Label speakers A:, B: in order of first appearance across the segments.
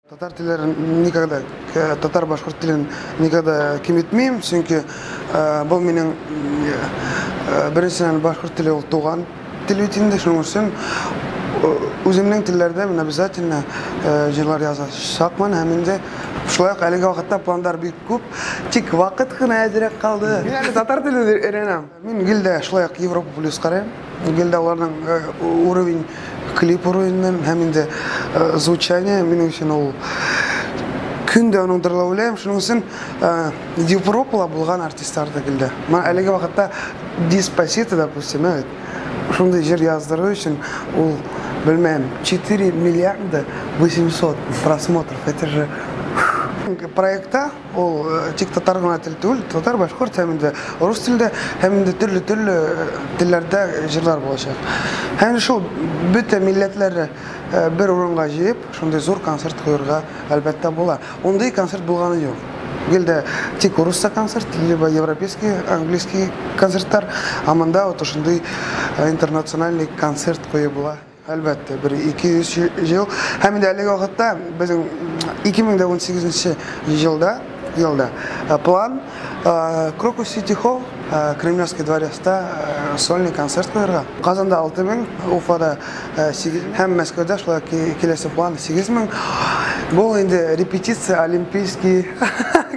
A: Татар телләрен никогда, татар башкорт телен никогда киметмим, чөнки был минем беренчедән башкорт теле ул туган тел бит инде, шуның өчен үземнең телләрдә мин обязательно җырлар язачакмын һәм инде шулай ук әлеге вакытта пландар бик күп, тик вакыт кына әзрәк калды. Мин әле татар телен өйрәнәм. Мин гел дә шулай ук Европа плюс карыйм. Гел дә аларның уровень, клип уровеньнан һәм инде звучание минем өчен ул көн дә аның турында уйлыйм. Шуның өчен Европада булган артистлар да гел дә. Менә әлеге вакытта Деспасито, допустим, әйт. Шундый җыр яздыру өчен ул, белмәм, 4 миллиарда 800 просмотров. Это же проектта ул тик татар гына тел түгел, татар, башкорт һәм инде рус телдә һәм инде төрле-төрле телләрдә җырлар булачак. Һәм шул бөтә милләтләрне бер урынга җыеп, шундый зур концерт куярга әлбәттә була. Ундый концерт булганы юк. Гел дә тик урысча концерт, либо европейский, английский концертлар, а монда вот шундый интернациональный концерт кую була. Әлбәттә, бер 200 ел. Һәм инде әлеге вакытта безнең 2018 елда план Крокус Сити Холл, Кремлевский дворецта сольный концерт куярга. Казанда 6000, Уфада 8000 һәм Мәскәүдә шулай киләсе план 8000. Бу инде репетиция, олимпийский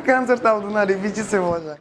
A: концерт алдына репетиция булачак.